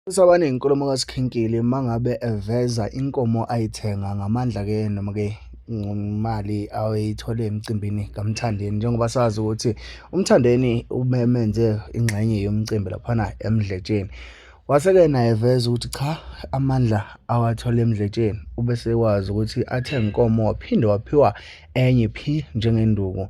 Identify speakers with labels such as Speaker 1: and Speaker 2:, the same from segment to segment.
Speaker 1: Saba nenkulumo kaSikhinkili uma ngabe eveza inkomo ayithenga ngamandla-ke noma-ke ngemali ayithole emcimbini kaMthandeni, njengoba sazi ukuthi uMthandeni ubemenze ingxenye yomcimbi laphana eMdletsheni. Wase-ke naye eveza ukuthi cha, amandla awathole eMdletsheni ubesekwazi ukuthi athenge inkomo waphinde waphiwa enye phi njengenduku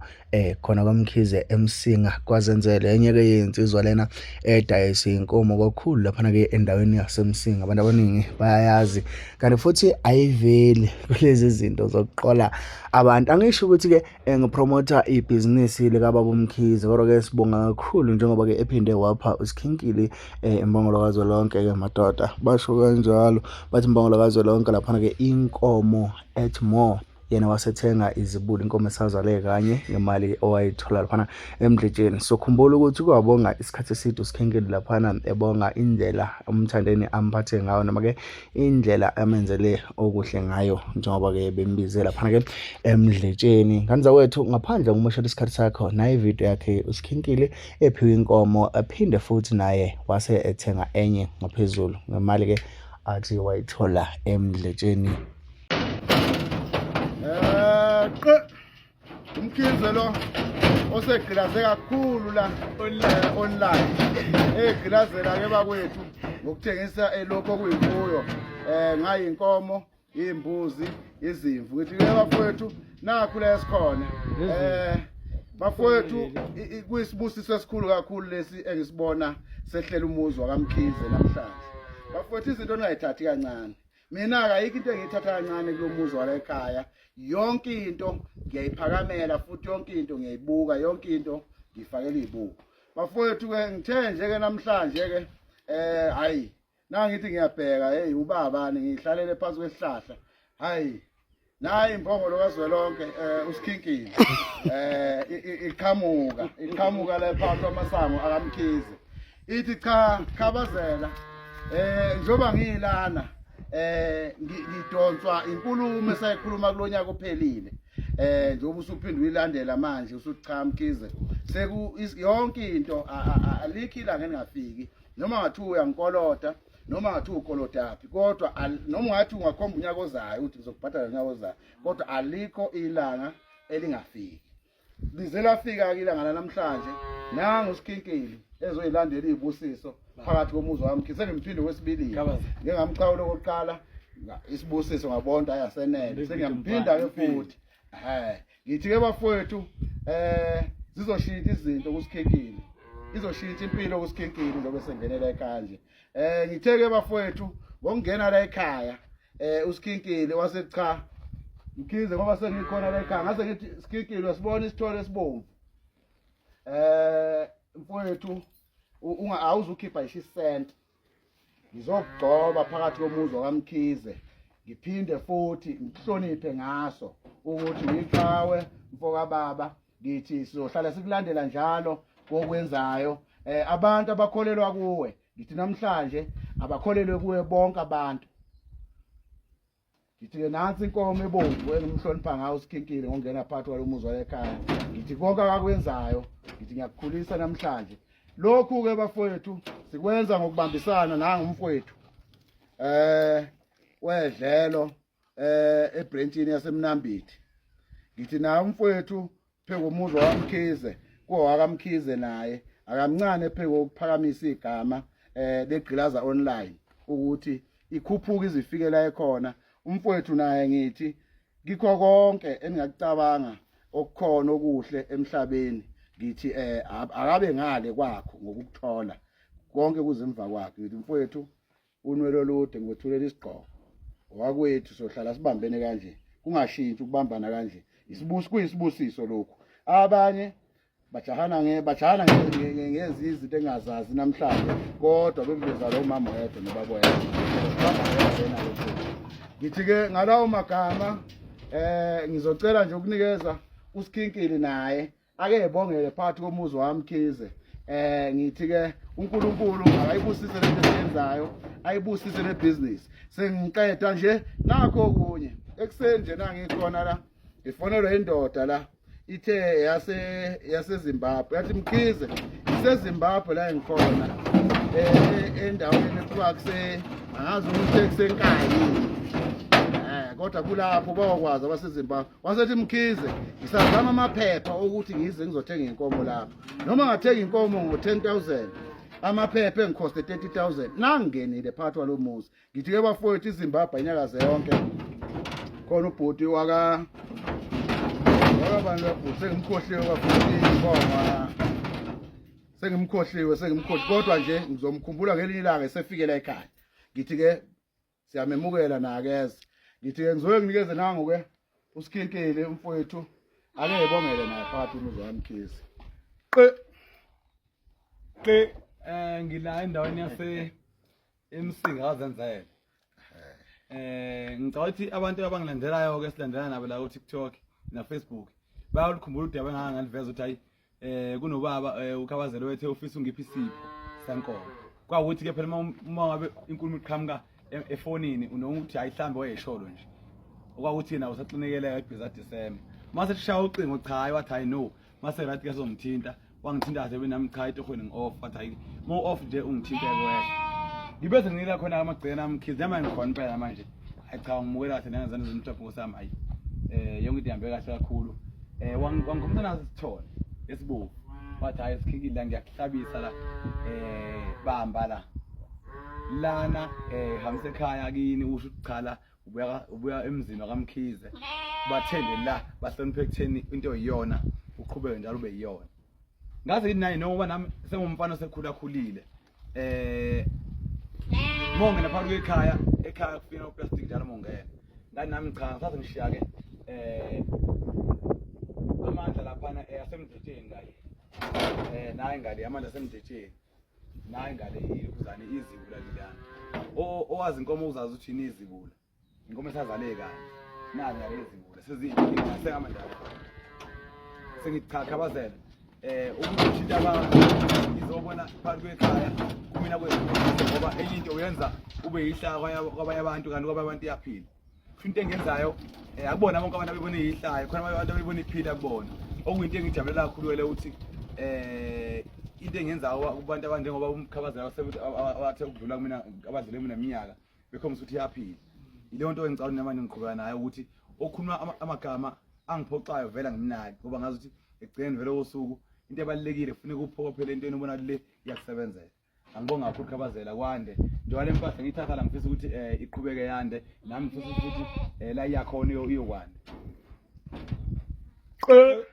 Speaker 1: khona kwaMkhize eMsinga kwazenzele. Enye-ke yeyinsizwa lena edayisa iy'nkomo kakhulu laphana-ke endaweni yaseMsinga, abantu abaningi bayayazi, kanti futhi ayiveli kulezi zinto zokuqola abantu. Angisho ukuthi-ke ngipromotha ibhizinisi likababa uMkhize, kodwa-ke sibonga kakhulu njengoba-ke ephinde wapha uSikhinkili imbongolo kazwelonke-ke madoda, basho kanjalo bathi imbongolo kazwelonke laphana-ke inkomo at more. Yena wasethenga izibulo inkomo esazale kanye ngemali owayithola laphana emdletsheni. So khumbula ukuthi kwabonga isikhathi eside uSikhenkeli laphana ebonga indlela uMthandeni amphathe ngayo noma-ke indlela amenzele okuhle ngayo njengoba-ke bembize laphana-ke emdletsheni. Ngane zakwethu, ngaphandle kokumoshela isikhathi sakho, naye ividiyo yakhe uSikhinkili ephiwe inkomo aphinde futhi naye wase ethenga enye ngaphezulu ngemali-ke athi wayithola emdletsheni.
Speaker 2: Qe uMkhize lo osegqilaze kakhulu la online egqilazela ke bakwethu ngokuthengisa elokho okuyimfuyo ngayinkomo, imbuzi, izimvu. Ngithi ke bafowethu, nakhu la esikhona bafowethu, kuyisibusiso esikhulu kakhulu lesi engisibona sehlela umuzi wakaMkhize namhlanje. Bafowethu, izinto ningayithathi kancane. Mina-ke ayikho into engiyithatha kancane kulo muzi wala ekhaya. Yonke into ngiyayiphakamela futhi yonke into ngiyayibuka, yonke into ngiyifakela iy'buko. Bafowethu-ke, ngithe nje-ke namhlanje-ke hhayi, nangithi ngiyabheka, hey ubabani ngiyihlalele phansi kwesihlahla, hhayi nayi imbongolo kazwelonke uSikhinkili iqhamuka iqhamuka la phansi kwamasango akaMkhize, ithi cha khabazela, njengoba ngiyilana ngidonswa inkulumo esayikhuluma kulonyaka ophelile, njengoba usuphinda uyilandela manje usuthi cha Mkhize, seku yonke into alikho ilanga elingafiki, noma ngathi uyangikolota, noma ngathi ukolotaphi, kodwa noma ungathi ungakhomba unyaka ozayo uthi ngizokubhadala unyaka ozayo, kodwa alikho ilanga elingafiki. Lize lafika-ke ilanga lanamhlanje, nangu uSikhinkili ezoyilandela iy'busiso phakathi komuzi wami. Sengimphinde kwesibili, ngike ngamxhawula okokuqala isibusiso ngabonta ayasenele, sengiyamphinda-ke futhi. Ngithi-ke bafowethu, zizoshintsha izinto kuSikhinkili, izoshintsha impilo kuSikhinkili njengoba esengenela ekhaya nje. Ngithe-ke bafowethu, ngokungena la ekhaya uSikhinkili wase cha Mkhize, ngoba sengikhona la ekhaya, ngase ngithi Sikhinkili, uyasibona isithole esibomvu mfowethu, unga awuzukhipha ngisho isenti, ngizokugcoba phakathi komuzi wakaMkhize, ngiphinde futhi ngikuhloniphe ngaso ukuthi uyiqhawe mfoka baba. Ngithi sizohlala sikulandela njalo kokwenzayo. Abantu abakholelwa kuwe, ngithi namhlanje abakholelwe kuwe bonke abantu. Ngithi-ke nansi inkomo ebomvu engimhlonipha ngayo uSikhinkili ngokungena phakathi kwalo muzi walekhaya. Ngithi konke akakwenzayo, ngithi ngiyakukhulisa namhlanje. Lokhu-ke bafowethu sikwenza ngokubambisana nangumfowethu wedlelo ebranchini yaseMnambithi. Ngithi naye umfowethu pheko umuzi wakaMkhize, kuwakaMkhize naye akamncane pheko ukuphakamisa igama legqilaza online ukuthi ikhuphuke izifike la ekhona. Umfowethu naye ngithi kikho konke engingakucabanga okukhona okuhle emhlabeni, ngithi akabe ngale kwakho ngokukuthola konke kuzimva kwakhe. Ngithi mfowethu, unwele olude, ngikwethulela isigqoko wakwethu, sohlala sibambene kanje, kungashintshi ukubambana kanje. Isibusi kuyisibusiso lokhu. Abanye bajahana nge bajahana ngezinye izinto engazazi namhlanje, kodwa bekubiza lo mama oyedwa nobaba oyedwa. Ngithi ke ngalawo magama ngizocela nje ukunikeza uSikhinkili naye ake ebongele phakathi komuzi wami Mkhize. Ngithi ke uNkulunkulu akayibusise lento esiyenzayo, ayibusise le business. Sengiqeda nje nakho okunye ekuseni nje nangikhona la, ngifonelwe indoda la ithe yase yaseZimbabwe, yathi Mkhize, iseZimbabwe la engikhona. Endaweni ekuthiwa kuse angazi ukuthi kusenkayi kodwa kulapho bayokwazi abaseZimbabwe. Wasethi Mkhize, ngisazama amaphepha okuthi ngize ngizothenga inkomo lapho. Noma ngathenga inkomo ngo-10,000 amaphepha engikhoste 30,000 nangingenile phakathi kwalo muzi. Ngithi ke bafowethu iZimbabwe inyakaze yonke. Khona ubhuti waka wakabani labhuti sengimkhohliwe bafowethu ibonga. Sengimkhohliwe sengimkhohliwe kodwa nje ngizomkhumbula ngelinye ilanga esefikela ekhaya. Ngithi ke siyamemukela nakeze. Ngithi ke ngizoye nginikeze nangu ke uSikhinkile umfowethu ake ebongele naye phakathi umuzi wami Mkhize.
Speaker 3: Qe qe ngila endaweni yase eMsinga kazenzele. Ngicabanga ukuthi abantu abangilandelayo ke silandela nabo la ku TikTok na Facebook bayalikhumbula udaba engake ngaliveza ukuthi hayi kunobaba ukhabazelo wethe ufisa ungipha isipho senkomo. Kwawukuthi ke phela uma ngabe inkulumo iqhamuka efonini unokuthi hayi mhlambe wayesholo nje. Okwakuthi yena usaxinekeleka ebhiza December. Mase sishaya ucingo cha hayi wathi hayi no. Mase right ke sizomthinta wangithinta kahle benami cha itohweni ngi-off wathi hayi mo off nje ungithinte kwehla. Ngibe senginika khona amagcina amkhize nami ngikhona impela manje. Hayi cha ngimukela kahle nangezandla zomhlophe nkosi yami hayi. Yonke into ihambe kahle kakhulu. Wangikhombisa naso isithole esibovu. Wathi hayi sikhikile la ngiyakuhlabisa la. Bamba la. Lana hambisa ekhaya kini usho ukuthi cha la ubuya ubuya emzini wakaMkhize. Bathende la bahloniphe ekutheni into iyona uqhubeke njalo ube yiyona. Ngaze ngithi naye noma nami sengumfana osekhula khulile. Mongena phakathi kwekhaya ekhaya kufika uplastic njalo mongena. Ngathi nami cha ngisaze ngishiya ke amandla laphana asemdetsheni ngale. Nayi ngale amandla asemdetsheni. Nayi ngale ikhuzane izibula lilana. Owazi inkomo uzazi ukuthi yini izibula. Inkomo esazale kanye. Nazi ngale izibula seziyinkinga sengamandla. Sengithi cha khabazela. Ukuthi ushintsha abantu ngizobona phakathi kwekhaya kumina kwezimali ngoba enye into uyenza ube yihlaya kwabanye abantu kanti kwabanye abantu iyaphila. Kusho into engiyenzayo akubona bonke abantu abebona iyihlaya khona abantu abebona iphila kubona. Okuyinto engijabulela kakhulu le ukuthi into engiyenzayo kubantu abanjengoba umkhabazela abathe ukudlula kumina abadlule kumina iminyaka bekhombisa ukuthi iyaphila. Yileyo nto engicabanga namanje ngiqhubeka nayo ukuthi okhuluma amagama angiphoxayo vele angimnaki ngoba ngazi ukuthi ekugcineni vele kosuku into ebalulekile kufuneka uphokophele entweni ubona le iyakusebenzela. Angibonga kakhulu Khabazela kwande. Njengoba le mpahla ngiyithatha la ngifisa ukuthi iqhubeke yande nami ngifisa ukuthi la iyakhona iyokwanda.
Speaker 4: Oh,